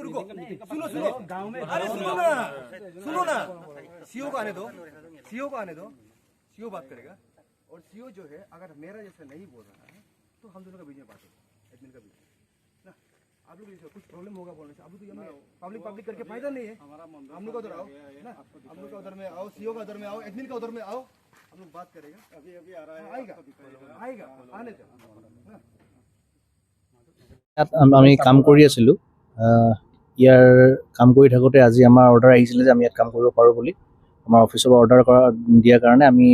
रुको, सुनो सुनो, अरे सुनो ना, सुनो ना। सीओ को आने दो, सीओ को आने दो। सीओ बात करेगा और सीओ जो है, अगर मेरा जैसा नहीं बोल रहा है तो हम दोनों का बीच में बात होगा, एडमिन का बीच में ना। आप लोग जैसे कुछ प्रॉब्लम होगा बोलने से, आप लोग तो पब्लिक पब्लिक करके फायदा नहीं है। हम लोग का उधर आओ ना, हम लोग का उधर में आओ, सीओ का उधर में आओ, एडमिन का उधर में आओ, हम लोग बात करेगा। अभी अभी आ रहा है। आएगा, आएगा, आने दो ना। ইয়াত আমি কাম কৰি আছিলোঁ। ইয়াৰ কাম কৰি থাকোঁতে আজি আমাৰ অৰ্ডাৰ আহিছিলে যে আমি ইয়াত কাম কৰিব পাৰোঁ বুলি। আমাৰ অফিচৰ পৰা অৰ্ডাৰ কৰা দিয়াৰ কাৰণে আমি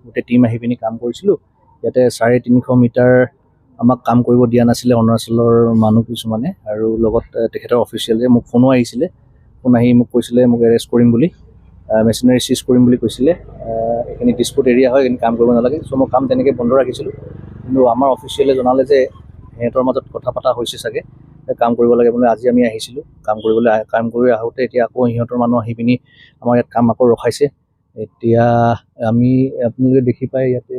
গোটেই টীম আহি পিনি কাম কৰিছিলোঁ। ইয়াতে 350 মিটাৰ আমাক কাম কৰিব দিয়া নাছিলে অৰুণাচলৰ মানুহ কিছুমানে আৰু লগত তেখেতৰ অফিচিয়েলে। মোক ফোনো আহিছিলে, ফোন আহি মোক কৈছিলে মোক এৰেষ্ট কৰিম বুলি, মেচিনাৰী চিজ কৰিম বুলি কৈছিলে। এইখিনি ডিছপুট এৰিয়া হয়, এইখিনি কাম কৰিব নালাগে। চ' মই কাম তেনেকৈ বন্ধ ৰাখিছিলোঁ। কিন্তু আমাৰ অফিচিয়েলে জনালে যে সিহঁতৰ মাজত কথা পতা হৈছে চাগে, কাম কৰিব লাগে বুলি। আজি আমি আহিছিলোঁ কাম কৰিবলৈ। কাম কৰি আহোঁতে এতিয়া আকৌ সিহঁতৰ মানুহ আহি পিনি আমাৰ ইয়াত কাম আকৌ ৰখাইছে। এতিয়া আমি আপোনালোকে দেখি পাই ইয়াতে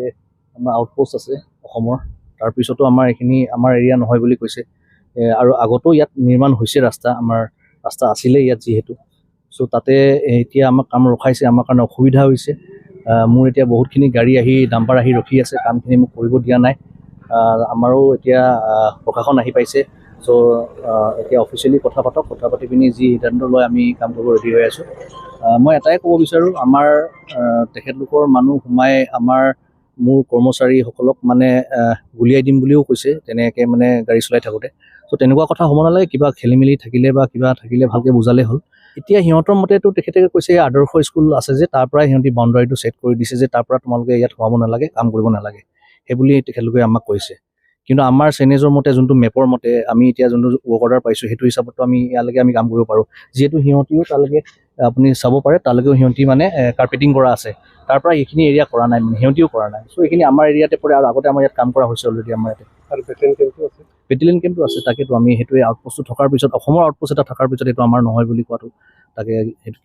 আমাৰ আউটপোষ্ট আছে অসমৰ। তাৰপিছতো আমাৰ এইখিনি আমাৰ এৰিয়া নহয় বুলি কৈছে। আৰু আগতেও ইয়াত নিৰ্মাণ হৈছে ৰাস্তা, আমাৰ ৰাস্তা আছিলে ইয়াত যিহেতু। চ' তাতে এতিয়া আমাক কাম ৰখাইছে, আমাৰ কাৰণে অসুবিধা হৈছে। মোৰ এতিয়া বহুতখিনি গাড়ী আহি, ডাম্পাৰ আহি ৰখি আছে, কামখিনি মোক কৰিব দিয়া নাই। আমাৰো এতিয়া প্ৰশাসন আহি পাইছে। চ' এতিয়া অফিচিয়েলি কথা পাতক, কথা পাতি পিনি যি সিদ্ধান্ত লয়, আমি কাম কৰিব ৰেডি হৈ আছোঁ। মই এটাই ক'ব বিচাৰোঁ, আমাৰ তেখেতলোকৰ মানুহ সোমাই আমাৰ মোৰ কৰ্মচাৰীসকলক মানে গুলিয়াই দিম বুলিও কৈছে, তেনেকৈ মানে গাড়ী চলাই থাকোঁতে। চ' তেনেকুৱা কথা হ'ব নালাগে। কিবা খেলি মেলি থাকিলে বা কিবা থাকিলে ভালকৈ বুজালেই হ'ল। এতিয়া সিহঁতৰ মতেতো তেখেতে কৈছে আদৰ্শ স্কুল আছে যে, তাৰ পৰাই সিহঁতি বাউণ্ডাৰীটো ছেট কৰি দিছে যে তাৰ পৰা তোমালোকে ইয়াত সোমাব নালাগে, কাম কৰিব নালাগে, সেইবুলি তেখেতলোকে আমাক কৈছে। কিন্তু আমাৰ চেনেজৰ মতে, যোনটো মেপৰ মতে আমি এতিয়া যোনটো ৱৰ্ক অৰ্ডাৰ পাইছোঁ, সেইটো হিচাপতো আমি ইয়ালৈকে আমি কাম কৰিব পাৰোঁ। যিহেতু সিহঁতিও তালৈকে আপুনি চাব পাৰে, তালৈকেও সিহঁতি মানে কাৰ্পেটিং কৰা আছে। তাৰ পৰা এইখিনি এৰিয়া কৰা নাই, মানে সিহঁতিও কৰা নাই। চ' এইখিনি আমাৰ এৰিয়াতে পৰে আৰু আগতে আমাৰ ইয়াত কাম কৰা হৈছে অলৰেডি আমাৰ ইয়াতে। আৰু বেটেলিয়ন কেম্পটো আছে। বেটেলিয়ন কেম্পটো আছে। তাকেতো আমি সেইটোৱে আউটপোষ্টটো থকাৰ পিছত, অসমৰ আউটপোষ্ট এটা থকাৰ পিছত এইটো আমাৰ নহয় বুলি কোৱাটো, তাকে সেইটো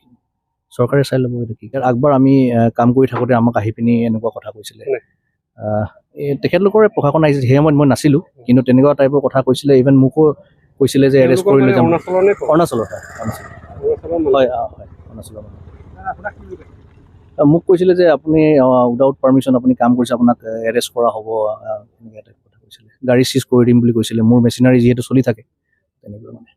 চৰকাৰে চাই ল'ব এইটো কি। ইয়াৰ আগবাৰ আমি কাম কৰি থাকোঁতে আমাক আহি পিনি এনেকুৱা কথা কৈছিলে। কোনে? এই তেখেতলোকৰে প্ৰশাসন আহিছিল। সেই সময়ত মই নাছিলোঁ, কিন্তু তেনেকুৱা টাইপৰ কথা কৈছিলে। ইভেন মোকো কৈছিলে যে এৰেষ্ট কৰি লৈ যাম। অৰুণাচলৰ নে ক'ৰ? অৰুণাচলৰ হয়, অৰুণাচলৰ। অৰুণাচলৰ মানুহ। হয়, অৰুণাচলৰ মানুহ। মোক কৈছিলে যে আপুনি উইদাউট পাৰ্মিশ্যন আপুনি কাম কৰিছে, আপোনাক এৰেষ্ট কৰা হ'ব, এনেকুৱা টাইপ কথা কৈছিলে। গাড়ী চিজ কৰি দিম বুলি কৈছিলে, মোৰ মেচিনাৰী যিহেতু চলি থাকে, তেনেকুৱা মানে।